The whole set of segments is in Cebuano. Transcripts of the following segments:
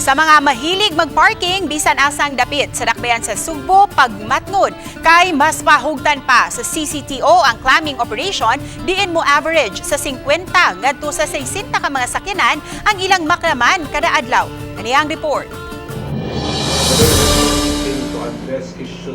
Sa mga mahilig magparking bisan asang dapit sa dakbayan sa Sugbo, pagmatngod kay mas pahugtan pa sa CCTO ang clamping operation, diin mo average sa 50 ngadto sa 60 ka mga sakyanan ang ilang maklaman kada adlaw. Kani ang report.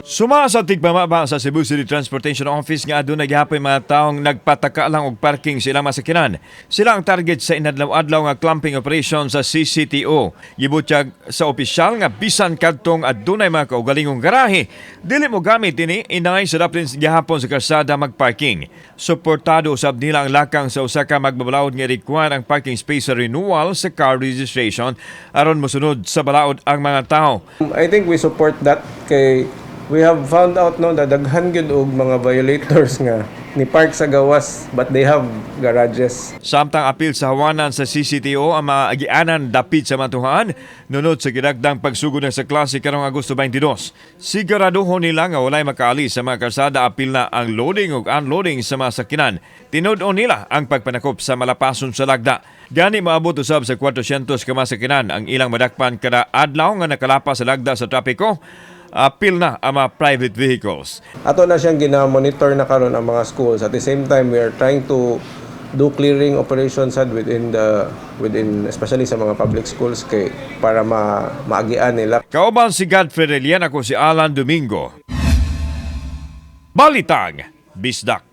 Suma sa tigpamaba sa Cebu City Transportation Office nga aduna gihapon mga taong nagpataka lang og parking sa ilang masakyanan. Sila ang target sa inadlaw-adlaw nga clamping operation sa CCTO. Gibutyag sa opisyal nga bisan kadtong adunay mga kaugalingong garahe, dili mo gamit ini inay sa daplin gihapon sa kalsada magparking. Suportado usab nila ang lakang sa usa ka magbabalaod nga require ang parking space sa renewal sa car registration aron mosunod sa balaod ang mga tao. I think we support that kay we have found out, no, na daghan gyud og mga violators nga ni park sa gawas but they have garages. Samtang apil sa hawanan sa CCTO ang mga agianan dapit sa matuhaan nunod sa gidagdang pagsugod na sa klase karong Agosto 22. Siguraduhon nila nga walay makaalis sa mga kalsada, apil na ang loading ug unloading sa mga sakyanan. Tinud-on nila ang pagpanakop sa malapason sa lagda. Gani maabot usab sa 400 ka mga sakyanan ang ilang madakpan kada adlaw nga nakalapas sa lagda sa trapiko. Apil na ang mga private vehicles. Ato na siyang gina-monitor na karon ang mga schools. At the same time, we are trying to do clearing operations sad within especially sa mga public schools kay para ma maagian nila. Kauban si Godfrey Relian, ako si Alan Domingo. Balitang Bisdak.